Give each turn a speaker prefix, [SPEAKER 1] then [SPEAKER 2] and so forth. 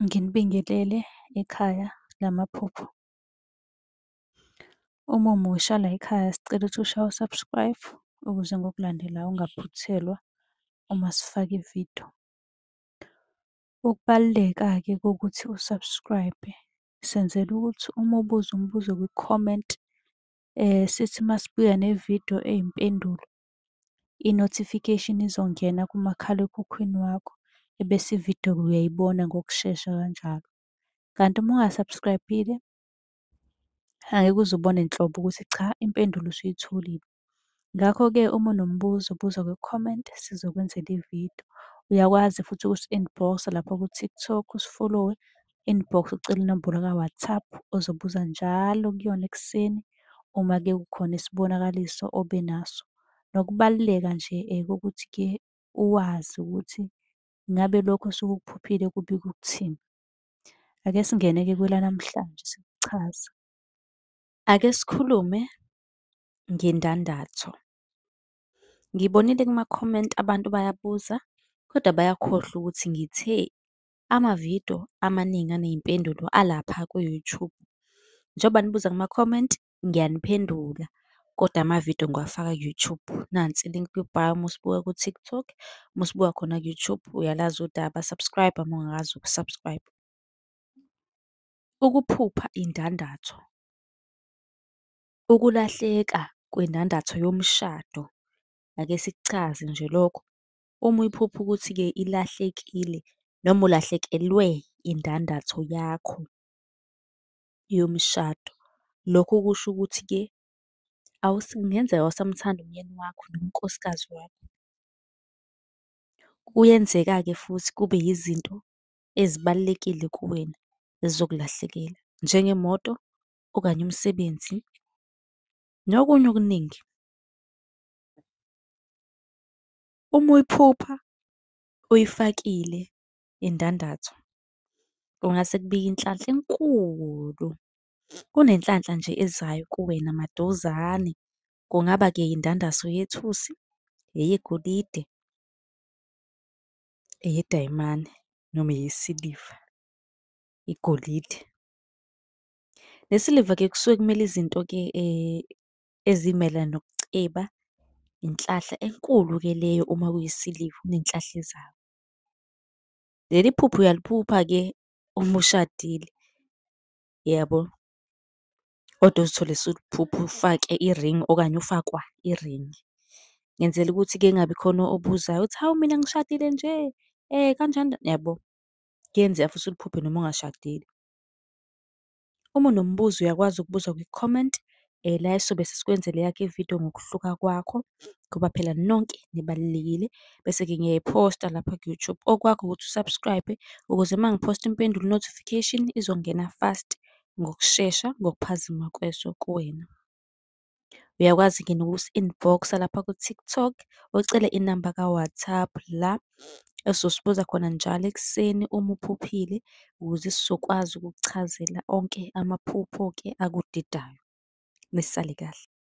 [SPEAKER 1] Nginibingelele ekhaya lamaphupho. Uma umusha layikhaya sicela ukuthi ushaye u-subscribe ukuze ngokulandelayo ungaphuthelwa uma sifaka ividiyo. Ukubaluleka-ke kokuthi u-subscribe-e, senzela ukuthi uma ubuza umbuzo kwi-comment, sithi uma sibuya nevidiyo eyimpendulo, i-notification izongena kumakhalekhukhwini wakho, ebese ividiyo-ke uyayibona ngokushesha kanjalo. Kanti uma unga-subscribe-ile, angeke uze ubone nhlobo ukuthi cha impendulo usuyitholile. Ngakho-ke uma unombuzo buza kwi-comment sizokwenzela ividiyo. Uyakwazi futhi ukusi-inbox-a lapha ku-TikTok usifolowe, inbox ucele inombolo ka-WhatsApp ozobuza njalo kuyona ekuseni uma-ke kukhona isibonakaliso obe naso. Nokubaluleka nje kokuthi-ke uwazi ukuthi ngabe lokhu osuke ukuphuphile kubika ukuthini. Ake singene-ke kwelanamhlanje sikuchaze. Ake sikhulume ngendandatho. Ngibonile kuma-comment abantu bayabuza, kodwa bayakhohlwa ukuthi ngithe amavidiyo amaningi aney'mpendulo alapha ku-YouTube. Njengoba nibuza kuma-comment, ngiyaniphendula, kodwa amavidiyo ngiwafaka ku-YouTube. Nansi ilink kwi-bio uma usibuka ku-TikTok, uma usibuka khona ku-YouTube uyalazi udaba, subscribe uma ungakaze uku-subscribe. Ukuphupha indandatho, ukulahleka kwendandatho yomshado, ake sikuchaze nje lokho. Uma uyiphupha ukuthi-ke ilahlekile noma ulahlekelwe indandatho yakho yomshado, lokho kusho ukuthi-ke kungenzeka awusamthandi umyeni wakho noma unkosikazi wakho. Kuyenzeka-ke futhi kube yizinto ezibalulekile kuwena ezizokulahlekela, njengemoto okanye umsebenzi nokunye okuningi. Uma uyiphupha uyifakile indandatho, kungase kubike inhlanhla enkulu. Kunenhlanhla nje ezayo kuwena maduzane. Kungaba-ke indandatho yethusi, eyegolide, eyedayimane noma eyesiliva, igolide. Nesiliva-ke kusuke kumele izinto-ke ezimayelana nokuceba, inhlahla enkulu-ke leyo uma kuyisiliva, kunenhlahla ezayo. Leli phupho uyaliphupha-ke uma ushadile, yabo. Kodwa uzithole usuliphupha ufake iringi okanye ufakwa iringi. Ngenzela ukuthi-ke kungabi khona obuzayo ukuthi, hawu mina ngishadile nje kanjani, yabo. Kuyenzeka futhi uliphuphe noma ungashadile. Uma unombuzo uyakwazi ukubuza kwi-comment la esobe sesikwenzela eyakho ividiyo ngokuhluka kwakho, ngoba phela nonke nibalulekile. Bese-ke ngiyayiphosta lapha ku-YouTube. Okwakho ukuthi u-subscribe-e ukuze uma ngiphosta impendulo i-notification izongena fast, ngokushesha, ngokuphazima kweso kuwena. Uyakwazi-ke nokusi-inbox-a lapha ku-TikTok, ucele inamba ka-WhatsApp la ozosibuza khona njalo ekuseni uma uphuphile, ukuze sizokwazi ukukuchazela onke amaphupho-ke akudidayo. Nisale kahle.